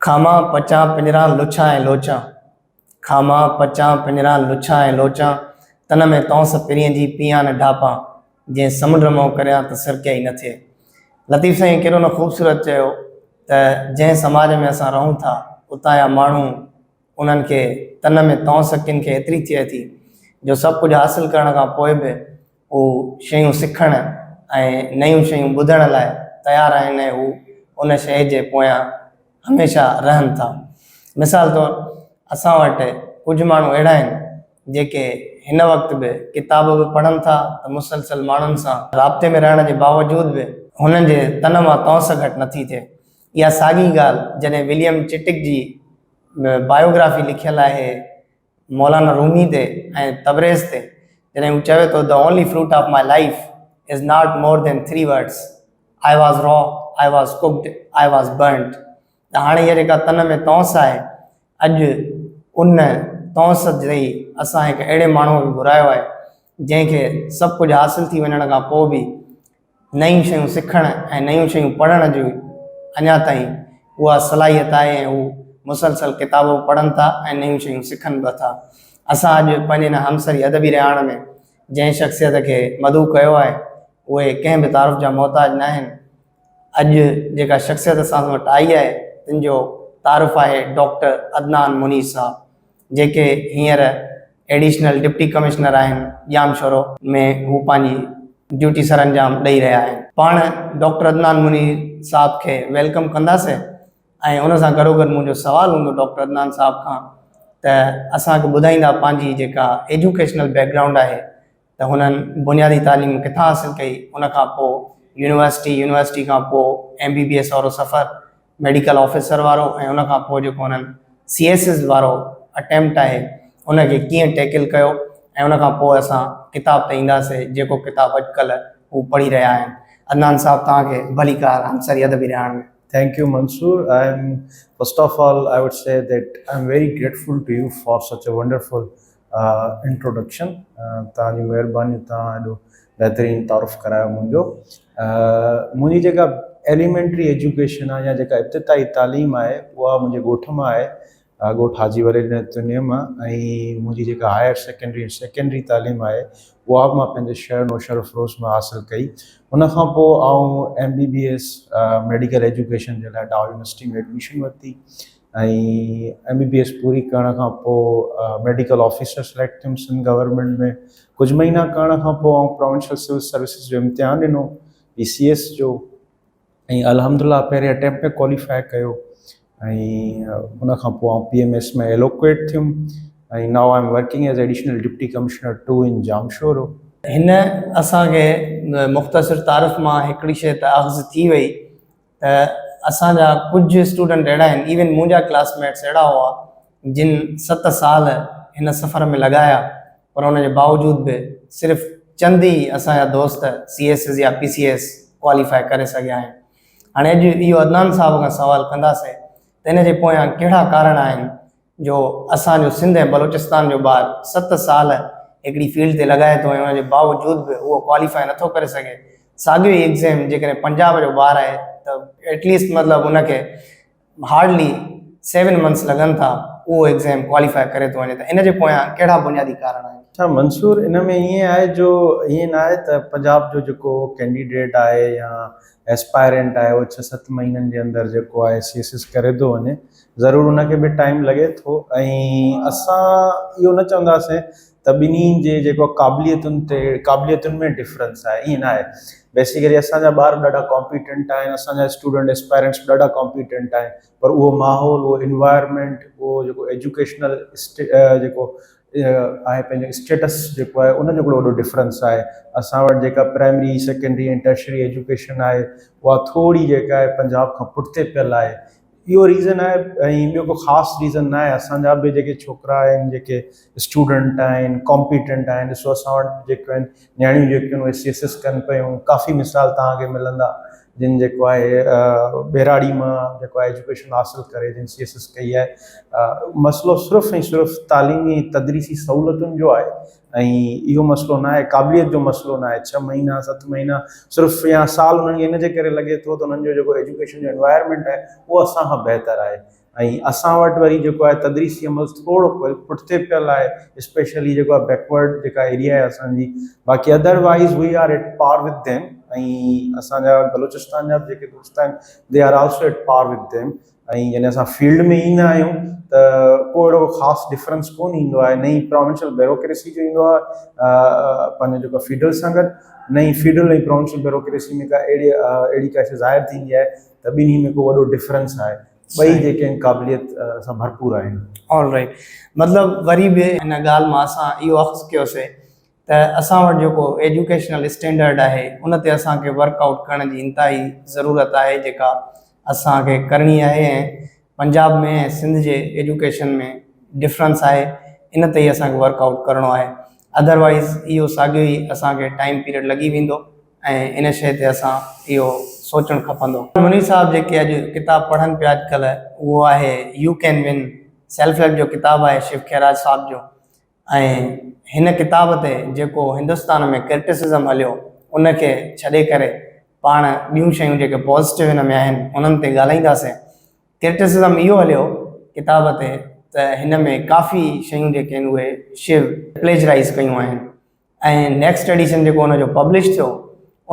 کامان پچان پڃران لڇان ۽ لوچان، کامان پچان پڃران لڇان ۽ لوچان، تن ۾ تونس پرينء جي پيان نه ڍاپان، جنهن سمنڊ مئو ڪريان ته سرڪيائي نه ٿئي. لطيف سائين ڪيڏو نه خوبصورت چيو ته جنهن سماج ۾ اسان رهون ٿا، اتان جا ماڻهو انهن کي تن ۾ تونس ڪن کي ايتري ٿئي ٿي جو سڀ ڪجهه حاصل ڪرڻ کان پوء به هو شيون سکڻ ۽ نيون شيون ٻڌڻ لاء تيار آهن ۽ هو ان شيء جي پويان هميشه رهن ٿا. مثال طور اسان وٽ ڪجهه ماڻهو اهڙا آهن جيڪي هن وقت به ڪتاب به پڙهن ٿا ته مسلسل ماڻهن سان رابطي ۾ رهڻ جي باوجود به هنن جي تن مان تونس گهٽ نٿي ٿئي. اها ساڳي ڳالهه جڏهن وليم چٽڪ جي بايوگرافي لکيل آهي مولانا رومي تي ۽ تبريز تي جڏهن هو چوي ٿو The only fruit of my life is not more than three words I was raw, I was cooked, I was burnt ته هاڻي اها جيڪا تن ۾ تونس آهي اڄ ان تونس جي اسان هڪ اهڙي ماڻهوء کي گهرايو آهي جنهن کي سڀ ڪجهه حاصل ٿي وڃڻ کان پوء به نيون شيون سکڻ ۽ نيون شيون پڙهڻ جي اڃا تائين اها صلاحيت آهي ۽ هو مسلسل ڪتاب به پڙهن ٿا ۽ نيون شيون سکن به ٿا. اسان اڄ پنهنجي هن همسري ادبي رهاڻ ۾ جنهن شخصيت کي مدعو ڪيو آهي، اهي ڪنهن به تعارف جا محتاج ناهن. اڄ جيڪا شخصيت اسان وٽ آئي آهي، تن جو تعارف آهي ڊاڪٽر عدنان منير صاحب. جيڪي هينئر ايڊيشنل ڊپٽي ڪمشنر آهن ڄامشورو ۾ هو پنهنجي ڊيوٽي سرانجام ڏئي رهيا آهن. پاڻ ڊاڪٽر عدنان منير صاحب کي welcome ڪنداسين ۽ ان سان گڏوگڏ منهنجو سوال هوندو ڊاڪٽر عدنان صاحب کان ته اسان کي ٻڌائيندا پنهنجي جيڪا ايجوڪيشنل بيڪ گرائونڊ آهي ته هنن بنيادي تعليم ڪٿان حاصل ڪئي، ان کان پوء يونيورسٽي، يونيورسٽي کان پوء ايم بي بي ايس وارو سفر، ميڊيڪل آفيسر وارو ۽ ان کان پوء جيڪو هنن سي ايس ايس وارو اٽيمپٽ آهي ان کي ڪيئن ٽيڪل ڪيو ۽ ان کان پوء اسان ڪتاب تي اينداسي جيڪو ڪتاب اڄڪلهه هو پڙهي رهيا آهن. عدنان صاحب توهان کي ڀليڪار همسري ادبي رهاڻ ۾. Thank you Mansoor. I am first of all I would say that I am very grateful to you for such a wonderful introduction توهان جون مهربانيون توهان ايڏو بهترين تعارف ڪرايو منهنجو منهنجي جيڪا ايليمينٽري ايجوڪيشن آهي يا جيڪا ابتدائي تعليم آهي اها منهنجي ڳوٺ مان آهي ڳوٺ حاجي ولي ڏني تنيي مان ۽ منهنجي جيڪا هائر سيڪنڊري ۽ سيڪنڊري تعليم آهي اها به مان پنهنجي شهر نوشهروفيروز مان حاصل ڪئي ان کان پوء آئون M B B S medical education جي لاء ڊاء يونيورسٽي ۾ ايڊميشن ورتي ۽ ايم بي بي ايس پوري ڪرڻ کان پوء ميڊيڪل آفيسر سليڪٽ ٿيم سنڌ گورنمينٽ ۾ ڪجهه مهينا ڪرڻ کان پوء آئون پراونشل سول سروسز جو امتحان ڏنو پي سي ايس جو ۽ الحمد لله پهرين اٽيمپٽ ۾ ڪواليفائي ڪيو ۽ ان کان پوء آئون P M S ۾ allocate theme ۽ now I am working as additional deputy commissioner two in Jamshoro. هن اسان کي مختصر تعارف مان هڪڙي شيء ته اخذ ٿي وئي ته اسان جا ڪجهه اسٽوڊنٽ اهڙا آهن ايون منهنجا ڪلاس ميٽس اهڙا هئا جن ست سال هن سفر ۾ لڳايا پر ان جي باوجود به صرف چند ئي اسان جا دوست سي ايس ايس يا پي سي ايس ڪواليفائي ڪري سگهيا آهن هاڻي اڄ اهو عدنان صاحب کان سوال ڪنداسين ته ان جي پويان ڪهڙا ڪارڻ آهن جو اسان جو سنڌ ۽ بلوچستان جو ٻار ست سال هڪڙي فيلڊ تي لڳائي ٿو ۽ ان جي باوجود به اهو ڪواليفائي نٿو ڪري سگهي ساڳيو ئي ايگزيم جيڪڏهن پنجاب جو ٻار آهي ته ايٽليسٽ مطلب ان کي هارڊلي سيون منٿس لڳن ٿا اهو ايگزيم ڪواليفائي ڪري ٿو وڃي ته ان جي پويان ڪهڙا بنيادي ڪارڻ آهن؟ اڇا منصور ان ۾ ائين آهي جو ائين نه آهي ته پنجاب جو جيڪو ڪينڊيڊيٽ آهي يا ايسپائرنٽ آهي اهو ڇهه ست مهينن جي اندر جيڪو آهي سي ايس ايس ڪري ٿو وڃي ضرور ان کي به ٽائيم لڳي ٿو ۽ اسان اهو نه چونداسين ته ٻنهي جي جيڪو قابليتن تي قابليتن ۾ ڊفرنس آهي ائين نه آهي بيسيڪلي اسان جا ٻار ڏاڍا ڪامپيٽنٽ آهن اسان جا اسٽوڊنٽ اسپائرنٽس به ڏاڍا ڪامپيٽنٽ آهن پر اهو ماحول اهو انوائرمينٽ اهو جيڪو ايجوڪيشنل جيڪو آهي پنهنجو اسٽيٽس جيڪو آهي ان جو هڪڙو وڏو ڊفرنس آهي اسان وٽ جيڪا پرائمري سيڪنڊري ۽ ٽرشري ايجوڪيشن آهي اها ٿوري جيڪا آهي پنجاب کان پٺتي پيل آهي اهو ريزن آهي ۽ ٻيو ڪو خاص ريزن نه آهي اسان جا به جيڪي ڇوڪرا آهن جيڪي اسٽوڊنٽ آهن ڪامپيٽنٽ آهن ڏسو اسان وٽ جيڪو آهن نياڻيون جيڪيون آهن اهي سي ايس ايس ڪن پيون ڪافي مثال توهان کي ملندا جن جيڪو آهي ٻهراڙي مان جيڪو آهي ايجوڪيشن حاصل ڪري جن سي ايس ايس ڪئي آهي مسئلو صرف ۽ صرف تعليمي تدريسي سهولتن جو آهي ۽ اهو مسئلو نه آهي قابليت جو مسئلو نه آهي ڇهه مهينا ست مهينا صرف يا سال انهن کي ان جي ڪري لڳي ٿو ته انهن جو جيڪو ايجوڪيشن جو انوائرمينٽ آهي اهو اسان کان بهتر آهي. ۽ اسان وٽ وري جيڪو آهي تدريسي عمل ٿورو پٺتي پيل آهي اسپيشلي جيڪو آهي بيڪورڊ جيڪا ايريا آهي اسان جي باقي otherwise we are at par with them ۽ اسان جا بلوچستان جا به جيڪي دوست آهن they are also at par with them ۽ جڏهن اسان فيلڊ ۾ ايندا آهيون ته ڪو اهڙو خاص ڊفرنس ڪون ايندو آهي نه ئي پراونشل بيروڪريسي جو ايندو آهي پنهنجو جيڪو فيڊرل سان گڏ نه ئي فيڊرل ۽ پراونشل بيروڪريسي ۾ ڪا اهڙي اهڙي ڪا شي ظاهر ٿيندي آهي ته ٻنهي ۾ ڪو وڏو ڊفرنس آهي ٻئي جيڪي آهن قابليت سان ڀرپور آهن. آل رائيٽ مطلب وري به ان ڳالهه مان اسان اهو اخذ ڪيوسي ته اسان وٽ جيڪو ايجوڪيشنل اسٽينڊرڊ آهي ان تي اسان کي ورڪ آئوٽ ڪرڻ جي انتهائي ضرورت آهي جيڪا اسان کي ڪرڻي آهي ۽ پنجاب ۾ ۽ سنڌ جي ايجوڪيشن ۾ ڊفرنس آهي ان تي ئي اسان کي ورڪ آئوٽ ڪرڻو آهي ادروائيز اهو ساڳيو ئي اسان کي ٽائيم پيريڊ لڳي ويندو ۽ ان شيء تي اسان اهو سوچڻ کپندو. منير صاحب جيڪي اڄ ڪتاب پڙهن پيا اڄڪلهه اهو آهي you can win self help جو ڪتاب آهي شو خيراج صاحب جو ۽ هن ڪتاب تي جيڪو هندستان ۾ ڪرٽسزم هليو ان کي ڇڏي ڪري پاڻ ٻيون شيون جيڪي پازيٽو هن ۾ آهن انهن تي ڳالهائينداسين. ڪرٽسزم اهو هليو ڪتاب تي ته هن ۾ ڪافي شيون جيڪي آهن اهي شو پليجرائيز ڪيون آهن. ۽ نيڪسٽ ايڊيشن جيڪو ان جو پبلش ٿيو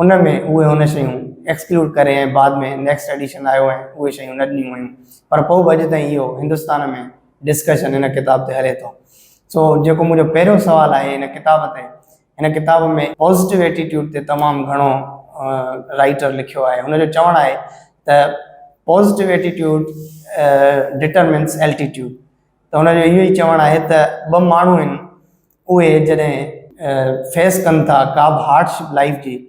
ان ۾ اهي ان شيون ايڪسڪلوڊ ڪري ۽ بعد ۾ نيڪسٽ ايڊيشن آيو ۽ اهي شيون نه ڏنيون ويون پر پوء به اڄ تائين اهو هندستان ۾ ڊسڪشن هن ڪتاب تي هلي ٿو سو جيڪو منهنجو پهريون سوال آهي هن ڪتاب تي هن ڪتاب ۾ پازيٽو ايٽيٽيوڊ تي تمام گهڻو رائيٽر لکيو آهي هن جو چوڻ آهي ته پازيٽو ايٽيٽيوڊ ڊٽرمنس الٽيٽيوڊ ته هن جو اهو ئي چوڻ آهي ته ٻه ماڻهو آهن اهي جڏهن فيس ڪن ٿا ڪا به هارڊشپ لائيف جي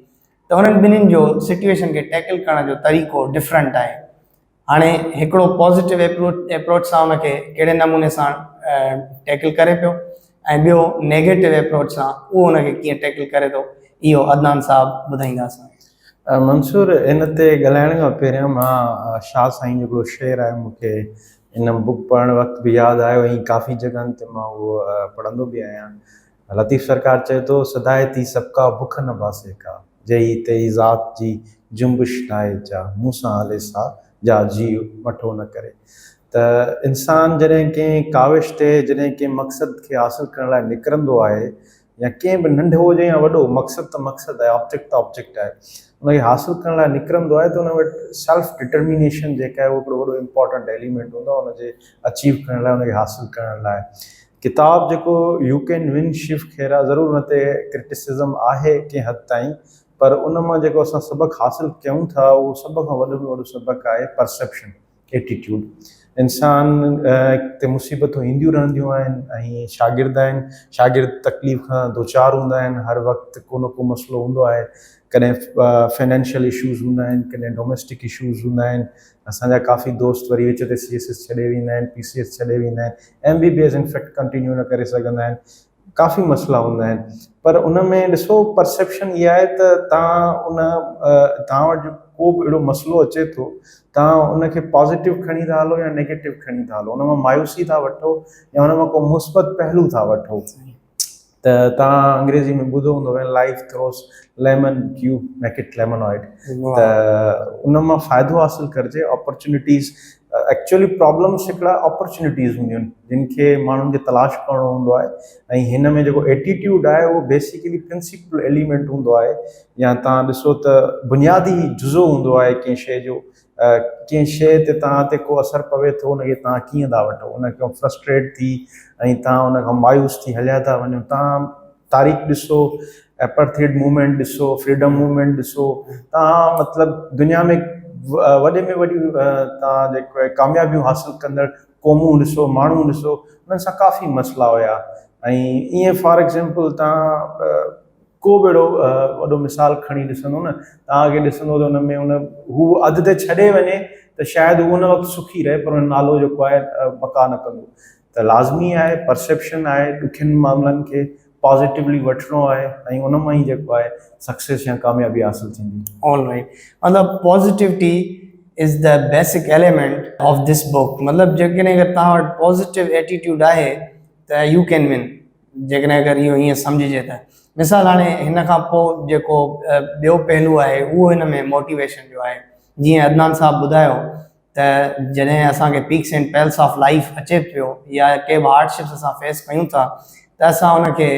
ته انهن ٻنهين جو سچويشن کي ٽيڪل ڪرڻ جو طريقو ڊفرنٽ آهي هاڻي هڪڙو پازيٽو اپروچ سان ان کي ڪهڙي نموني سان ٽيڪل ڪري پيو ۽ ٻيو نيگيٽو اپروچ سان اهو ان کي ڪيئن ٽيڪل ڪري ٿو اهو عدنان صاحب ٻڌائيندا اسان کي. منصور ان تي ڳالهائڻ کان پهريان مان شاهه سائين جو هڪڙو شعر آهي مون کي ان بڪ پڙهڻ وقت به ياد آيو ۽ ڪافي جڳهن تي مان اهو پڙهندو به آهيان. لطيف سرڪار چئي ٿو، سدائي ٿي سڀڪا بک نه باسي ڪا، جيهي تيهي ذات جي جنبش ناهي جا، مون سان هلي سا، جا جيء مٺو نه ڪري. ته انسان جڏهن ڪنهن ڪاوش تي جڏهن ڪنهن مقصد کي حاصل ڪرڻ لاء نڪرندو آهي يا ڪنهن به ننڍو هجي يا وڏو مقصد ته مقصد آهي آبجيڪٽ ته آبجيڪٽ آهي ان کي حاصل ڪرڻ لاء نڪرندو آهي ته ان وٽ سيلف ڊٽرمينيشن جيڪا آهي اهو هڪڙو وڏو امپورٽنٽ ايليمينٽ هوندو آهي ان جي اچيو ڪرڻ لاء ان کي حاصل ڪرڻ لاء ڪتاب جيڪو you can win Shiv Khera ضرور ان تي ڪرٽسزم آهي ڪنهن حد تائين پر ان مان جيڪو اسان سبق حاصل ڪيون ٿا اهو سڀ کان وڏو ۾ وڏو سبق آهي پرسيپشن ايٽيٽيوڊ انسان تي مصيبتون اينديون رهنديون آهن ۽ شاگرد آهن شاگرد تڪليف کان دوچار هوندا آهن هر وقت ڪو نه ڪو مسئلو هوندو آهي ڪڏهن فنانشل اشوز هوندا آهن ڪڏهن ڊوميسٽڪ اشوز هوندا آهن اسانجا ڪافي دوست وري وچ تي سي ايس ايس ڇڏي ويندا آهن پي سي ايس ڇڏي ويندا آهن M B B S in fact continue نه ڪري سگهندا آهن ڪافي مسئلا هوندا آهن پر ان ۾ ڏسو پرسيپشن اها آهي ته تان ان تان وٽ ڪو به اهڙو مسئلو اچي ٿو تان ان کي پازيٽو کڻي ٿا هلو يا نيگيٽو کڻي ٿا هلو ان مان مايوسي ٿا وٺو يا ان مان ڪو مثبت پهلو ٿا وٺو ته تان انگريزي ۾ ٻڌو هوندو when life throws lemon you make it lemonade ته ان مان فائدو حاصل ڪرجي اپرچونيٽيز ايڪچوئلي پرابلمس هڪڙا اپرچونيٽيز هونديون آهن جن کي ماڻهن کي تلاش ڪرڻو هوندو آهي ۽ هن ۾ جيڪو ايٽيٽيوڊ آهي اهو بيسيڪلي پرنسپل ايليمينٽ هوندو آهي يا تان ڏسو ته بنيادي جزو هوندو آهي ڪنهن شيء جو ڪنهن شيء تي تان تي ڪو اثر پوي ٿو ان کي تان ڪيئن ٿا وٺو ان کان فرسٽريٽ ٿي ۽ تان ان کان مايوس ٿي هليا ٿا وڃو تان تاريخ ڏسو ايپرٿيڊ موومينٽ ڏسو فريڊم موومينٽ ڏسو تان مطلب دنيا ۾ وڏي ۾ وڏيون تان جيڪو ڪاميابيون حاصل ڪندڙ قومون ڏسو ماڻهو ڏسو انهن سان ڪافي مسئلا هيا ۽ ائين فار ايگزامپل تان ڪو به اهڙو وڏو مثال کڻي ڏسندو نه تان کي ڏسندو ته ان ۾ ان هو اڌ تي ڇڏي وڃي ته شايد هو ان وقت سکي رهي پر ان نالو جيڪو آهي بقا نه ڪندو ته لازمي آهي پرسيپشن آهي ڏکين معاملن کي پازيٽولي وٺڻو آهي ۽ ان مان ئي جيڪو آهي سڪسيس يا ڪاميابي حاصل ٿيندي. آل رائيٽ مطلب positivity is the basic element of this book مطلب جيڪڏهن اگر توهان وٽ پازيٽو ايٽيٽيوڊ آهي ته يو ڪين ون جيڪڏهن اگر اهو ائين سمجهجي ته مثال هاڻي هن کان پوء جيڪو ٻيو پهلو آهي اهو هن ۾ موٽيويشن جو آهي جيئن عدنان صاحب ٻڌايو. ته جڏهن اسان کي peaks and pales of life اچي پيو يا ڪي به هارڊ شپس اسان فيس ڪيون ٿا ته اسان ان کي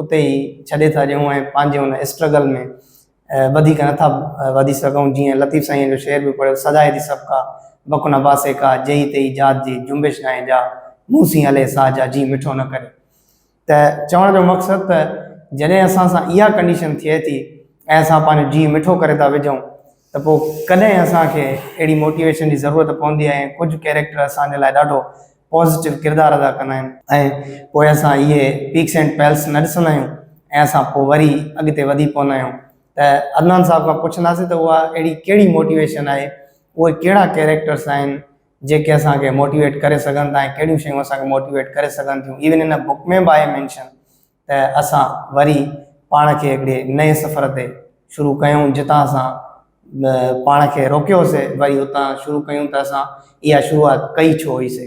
اتي ئي ڇڏي ٿا ڏيون ۽ پنهنجي ان اسٽرگل ۾ وڌيڪ نٿا وڌي سگهون جيئن لطيف سائين جو شعر به پڙهيو سدائي ٿي سڀ ڪا بڪ نه باسي ڪا جئي تئي جات جي جنبش ناهي جا مون سين هلي سا جا جي مٺو نه ڪري ته چوڻ جو مقصد ته جڏهن اسان سان اها ڪنڊيشن ٿئي ٿي ۽ اسان پنهنجو جيء مٺو ڪري ٿا وجهون ته پوء ڪڏهن اسان کي اهڙي موٽيويشن جي ضرورت پوندي آهي ۽ ڪجهه ڪيريڪٽر اسان جي لاء ڏاڍو پازيٽو ڪردار ادا ڪندا آهن ۽ پوء اسان اهي پيڪس اينڊ پيلس نه ڏسندا آهيون ۽ اسان پوء وري اڳتي وڌي پوندا آهيون ته عدنان صاحب کان پڇنداسين ته اها اهڙي ڪهڙي موٽيويشن آهي اهي ڪهڙا ڪيريڪٽرس آهن جيڪي اسان کي موٽيويٽ ڪري سگهن ٿا ۽ ڪهڙيون شيون اسان کي موٽيويٽ ڪري سگهن ٿيون ايون ان بڪ ۾ به آهي مينشن ته اسان وري پاڻ کي هڪڙي نئين سفر تي شروع ڪيون جتان اسان پاڻ کي روڪيوسي وري اتان شروع ڪيون ته اسان اها شروعات ڪئي ڇو هئي سي.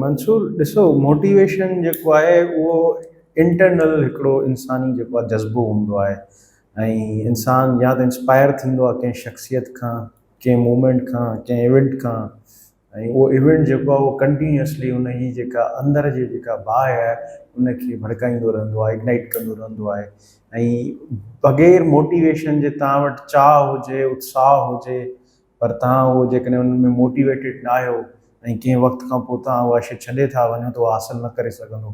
منصور ڏسو موٽيويشن جيڪو آهي اهو انٽرنل هڪڙو انساني جيڪو آهي جذبو هوندو آهي ۽ انسان يا ته انسپائر ٿيندو آهي ڪنهن شخصيت کان ڪنهن موومينٽ کان ڪنهن ايونٽ کان ۽ اهو ايونٽ جيڪو آهي اهو ڪنٽينيوسلي ان جي جيڪا اندر جي جيڪا باهه آهي ان کي ڀڙڪائيندو رهندو آهي اگنائيٽ ڪندو رهندو آهي ۽ بغير موٽيويشن جي توهان وٽ چاهه هجي اتساهه هجي پر توهان اهو جيڪڏهن ان ۾ موٽيويٽيڊ نه آهيو ۽ ڪنهن وقت کان پوء توهان اها شيء ڇڏي ٿا وڃو ته اها حاصل نه ڪري سگهندو.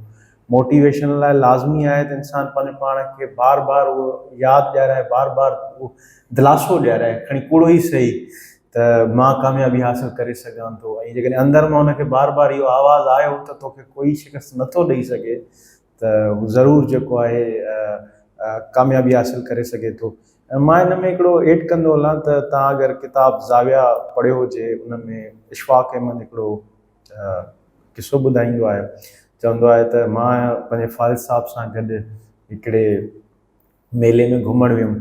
موٽيويشن لاء لازمي آهي ته انسان پنهنجو پاڻ کي بار بار اهو ياد ڏيارائي، بار بار اهو دلاسو ڏيارائي، کڻي ڪوڙو ئي سهي ته مان ڪاميابي حاصل ڪري سگهان ٿو ۽ جيڪڏهن اندر مان ان کي بار بار اهو آواز آيو ته توکي ڪوئي شڪست نٿو ڏئي سگهي ته هو ضرور جيڪو آهي ڪاميابي حاصل ڪري سگهي ٿو. ۽ مان ان ۾ هڪڙو ايڊ ڪندو هلان ته توهان اگر ڪتاب زاويه پڙهيو هجي ان ۾ اشفاق احمد هڪڙو قصو ٻڌائيندو آهي چوندو آهي ته مان پنهنجي فالد صاحب سان گڏ هڪڙي ميلي ۾ گهمڻ ويم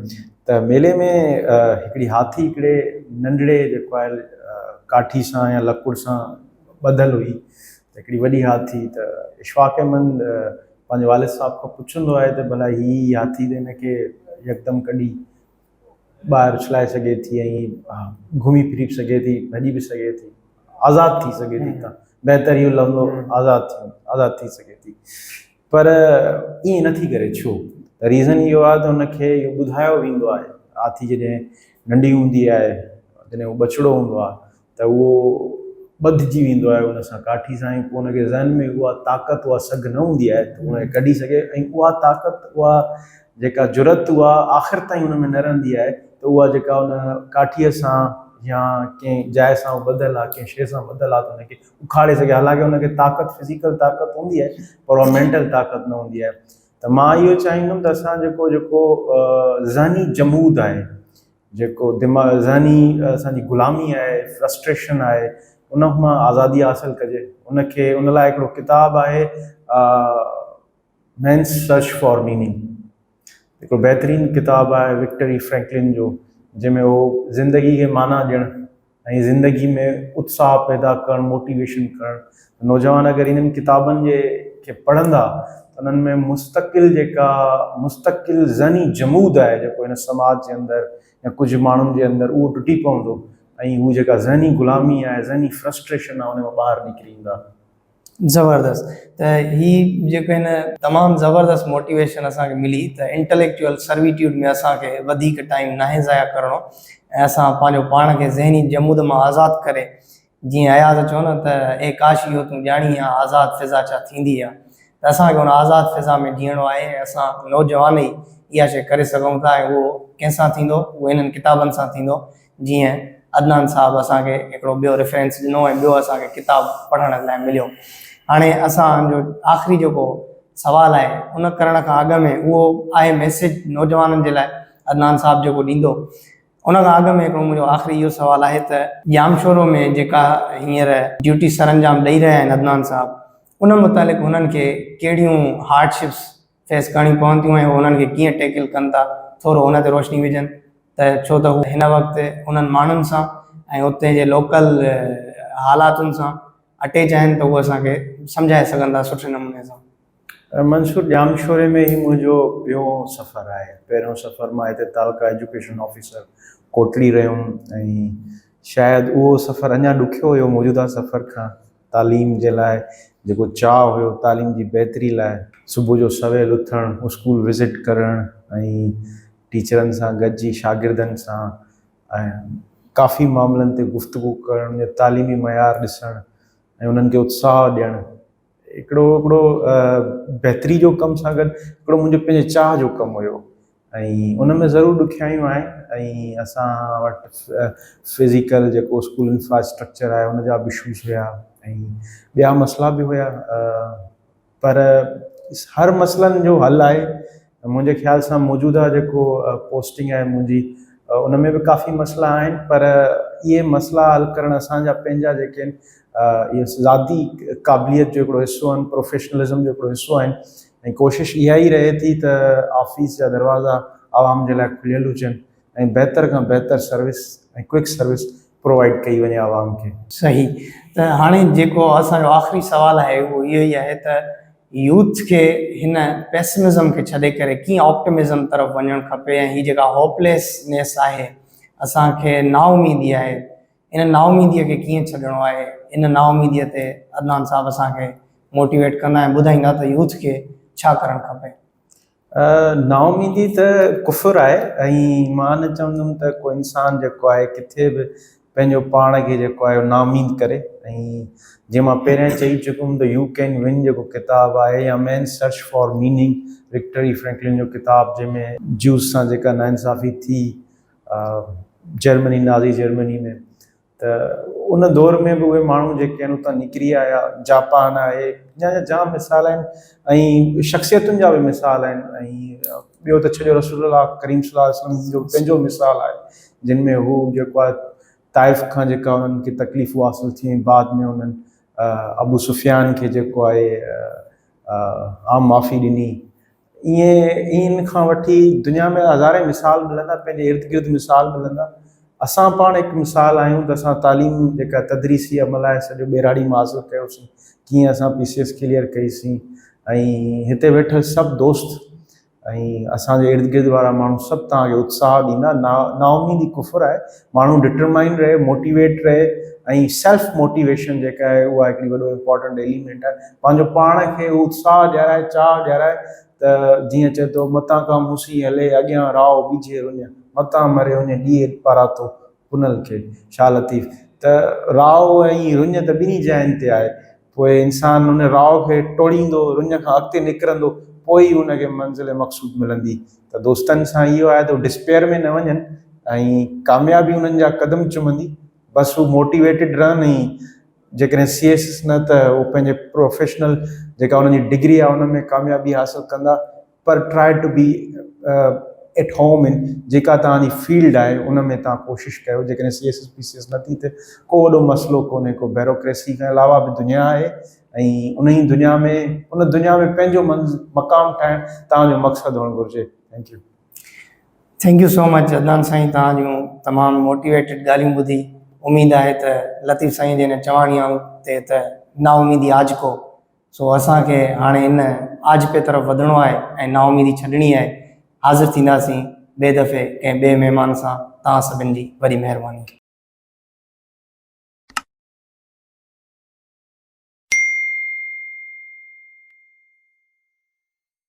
ته ميلي ۾ هڪڙي هاٿي هڪڙي ننڍڙي جيڪو آهي ڪاٺي سان يا لڪڙ سان ٻڌل هئي ته هڪڙي وڏي هاٿي ته اشفاق احمد پنهنجي والد صاحب کان پڇندو آهي ته ڀلا هي هاٿي ته هن کي يڪدم ڪڍي ٻاهر اڇلائي سگهي ٿي ۽ گهمي ڦري به سگهي ٿي ڀڄي به سگهي ٿي آزاد ٿي سگهي ٿي ته بهتر اهو لفظ آزاد ٿي آزاد ٿي سگهي ٿي پر ائين نٿي ڪري ڇو ته ريزن اهو آهي ته هن کي اهو ٻڌايو ويندو آهي هاٿي جڏهن ننڍي هوندي آهي جڏهن هو ٻچڙو هوندو آهي ته اهو ٻڌجي ويندو آهي ان سان ڪاٺي سان ۽ پوء ان کي ذهن ۾ اها طاقت اها سگهه نه هوندي آهي ته ان کي ڪڍي سگهي ۽ اها طاقت اها جيڪا جرئت اها آخر تائين ان ۾ نه رهندي آهي ته اها جيڪا ان ڪاٺيء سان يا ڪنهن جاء سان ٻڌل آهي ڪنهن شيء سان ٻڌل آهي ته ان کي اکاڙي سگهي حالانڪه ان کي طاقت فزيڪل طاقت هوندي آهي پر اها مينٽل طاقت نه هوندي آهي ته مان اهو چاهيندم ته اسان جيڪو جيڪو ذهني جمود آهي جيڪو دماغ ذهني اسان جي غلامي آهي فرسٽريشن آهي ان مان آزادي حاصل ڪجي ان کي ان لاء هڪڙو ڪتاب آهي مينس سرچ فار ميننگ هڪڙو بهترين ڪتاب آهي وڪٽري فرينڪلن جو جنهن ۾ هو زندگي کي معنيٰ ڏيڻ ۽ زندگي ۾ اتساهه پيدا ڪرڻ موٽيويشن ڪرڻ نوجوان اگر انهن ڪتابن جي کي پڙهندا ته انهن ۾ مستقل جيڪا مستقل ذهني جمود آهي جيڪو هن سماج جي اندر يا ڪجهه ماڻهن جي اندر اهو ٽٽي پوندو ۽ هو جيڪا ذهني غلامي آهي ذهني فرسٽريشن آهي ان مان ٻاهر نڪري ايندا. زبردست ته هي جيڪو هن تمام زبردست موٽيويشن اسان کي ملي ته انٽليڪچوئل سرويٽيوڊ ۾ اسان کي وڌيڪ ٽائيم ناهي ضايع ڪرڻو ۽ اسان پنهنجو پاڻ کي ذهني جمود مان آزاد ڪري جيئن اياز چيو نه ته اي ڪاش اهو تون ڄاڻين ها آزاد فضا ڇا ٿيندي آ ته اسان کي ان آزاد فضا ۾ جيئڻو آهي ۽ اسان نوجوان ئي اها شيء ڪري سگهون ٿا ۽ اهو ڪنهن سان ٿيندو اهو انهن ڪتابن سان ٿيندو جيئن عدنان صاحب اسان کي هڪڙو ٻيو ريفرنس ڏنو ۽ ٻيو اسان کي ڪتاب پڙهڻ لاء مليو. هاڻي اسان جو آخري جيڪو سوال آهي ان ڪرڻ کان اڳ ۾ اهو آهي ميسيج نوجوانن جي لاء عدنان صاحب جيڪو ڏيندو ان کان اڳ ۾ هڪڙو منهنجو آخري اهو سوال آهي ته ڄامشورو ۾ جيڪا هينئر ڊيوٽي سرانجام ڏئي رهيا آهن عدنان صاحب ان متعلق هنن کي ڪهڙيون هارڊشپس فيس ڪرڻيون پون ٿيون ۽ هو انهن کي ڪيئن ٽيڪل ڪن ٿا ٿورو ان تي روشني وجهن ته ڇو ته هو هن وقت انهن ماڻهن سان ۽ اتي جي لوڪل حالاتن سان اٽيچ آهن ته هو اسان کي سمجهائي سگهن ٿا سٺي نموني سان. منصور ڄامشوري ۾ هي منهنجو ٻيون سفر آهي. پهريون سفر مان هتي تعلقه ايجوڪيشن آفيسر ڪوٽڙي رهيم ۽ شايد اهو سفر اڃا ڏکيو هيو موجوده سفر کان. تعليم جي لاء جيڪو چاهه هيو، تعليم جي بهتري لاء صبح جو سويل اٿڻ، اسڪول وزٽ ڪرڻ ۽ ٽيچرن سان گڏجي شاگردن سان ۽ ڪافي معاملن تي گفتگو ڪرڻ، ان جو تعليمي معيار ڏسڻ ۽ انهن کي اتساهه ڏيڻ هڪڙو هڪڙو بهتري جو ڪم سان گڏ هڪڙو منهنجو پنهنجي چاهه جو ڪم هيو ۽ ان ۾ ضرور ڏکيائيون آهن ۽ اسان وٽ فزيڪل جيڪو اسڪول انفراسٽرڪچر آهي ان جا به اشوز هيا ۽ ٻيا مسئلا به هيا پر هر مسئلن جو حل آهي منهنجي خيال سان موجوده جيڪو پوسٽنگ آهي منهنجي ان ۾ به ڪافي مسئلا آهن پر اهي مسئلا حل ڪرڻ اسان جا پنهنجا جيڪي آهن اهي ذاتي قابليت جو هڪڙو حصو آهن پروفيشنلزم جو هڪڙو حصو آهن ۽ ڪوشش اها ئي رهي ٿي ته آفيس جا دروازا عوام جي لاء کليل هجن ۽ بهتر کان بهتر سروس ۽ ڪوئڪ سروس پرووائيڊ ڪئي وڃي عوام کي. صحيح ته هاڻي جيڪو اسان جو آخري سوال آهي اهو اهو ئي آهي ته يوٿ کي هن پيسمزم کي ڇڏي ڪري ڪيئن آپٽمزم طرف وڃڻ کپي ۽ هي جيڪا هوپليسنيس آهي اسان کي نااميدي آهي ان نااميدي کي ڪيئن ڇڏڻو آهي ان نااميدي تي عدنان صاحب اسان کي موٽيويٽ ڪندا ۽ ٻڌائيندا ته يوٿ کي ڇا ڪرڻ کپي. نااميدي ته ڪفر آهي ۽ مان نه چوندم ته ڪو انسان جيڪو آهي ڪٿي به پنهنجو پاڻ کي جيڪو آهي نااميد ڪري ۽ جيئن مان پهريان چئي چڪو هوم ته يو ڪين ون جيڪو ڪتاب آهي يا man search for meaning Viktor E Frankl جو ڪتاب جنهن ۾ جيوز سان جيڪا ناانصافي ٿي جرمني نازي جرمني ۾ ته ان دور ۾ به اهي ماڻهو جيڪي آهن اتان نڪري آيا جاپان آهي يا جام مثال آهن ۽ شخصيتن جا به مثال آهن ۽ ٻيو ته ڇڏيو رسول الله ڪريم صلي الله عليه وسلم جو پنهنجو مثال آهي جن ۾ هو جيڪو آهي طائف کان جيڪا انهن کي تڪليفون حاصل ٿيون بعد ۾ انهن ابو سفيان کي جيڪو آهي عام معافي ڏني ائين ان کان وٺي دنيا ۾ هزارين مثال ملندا پنهنجي ارد گرد مثال ملندا اسان پاڻ هڪ مثال آهيون ته اسان تعليم جيڪا تدريسي عمل آهي سڄو ٻهراڙي مان حاصل ڪيوسين ڪيئن اسان پي سي ايس ڪليئر ڪئيسين ۽ هتي ويٺل سڀ دوست ۽ اسان جي ارد گرد وارا ماڻهو سڀ توهان کي اتساهه ڏيندا نا نااميدي ڪفر آهي ماڻهو ڊٽرمائن رهي موٽيويٽ رهي ۽ سيلف موٽيويشن جيڪا آهي اها هڪڙي وڏو امپورٽنٽ ايليمينٽ آهي پنهنجو پاڻ کي اتساهه ڏيارائي چاهه ڏيارائي ته جيئن چئي ٿو متان ڪا موسين هلي اڳيان راء ٻيجهي رڃ متان مري وڃي ڏيئي پاراتو پنهل کي شاهه لطيف ته راء ۽ رڃ ته ٻنهي جاين تي آهي پوء انسان ان راء کي ٽوڙيندو رڃ کان اڳتي نڪرندو پوء ئي ان کي منزل مقصود ملندي ته دوستن سان اهو آهي ته هو ڊسپيئر ۾ نه وڃن ۽ ڪاميابي انهن جا قدم چمندي بس هو موٽيويٽيڊ رهن ۽ جيڪڏهن سي ايس ايس نه ته هو پنهنجي پروفيشنل جيڪا انهن جي ڊگري آهي ان ۾ ڪاميابي حاصل ڪندا پر try to be at home in جيڪا توهان جي فيلڊ آهي ان ۾ توهان ڪوشش ڪيو جيڪڏهن C S S P C S نه ٿي ته ڪو وڏو مسئلو ڪونهي ڪو بيروڪريسي کان علاوه به دنيا آهي ۽ ان ئي دنيا ۾ ان دنيا ۾ پنهنجو منز مقام ٺاهڻ توهان جو مقصد هئڻ گهرجي thank you. Thank you so much Adnan سائين توهان جون تمام موٽيويٽيڊ ڳالهيون ٻڌي اميد آهي ته لطيف سائين جي هن چواڻي تي ته نااميدي آجڪو سو اسان کي هاڻي ان آجپي طرف وڌڻو آهي ۽ نااميدي ڇڏڻي آهي حاضر ٿينداسين ٻئي دفعي ڪنهن ٻئي مهمان سان توهان سڀن جي وڏي مهرباني.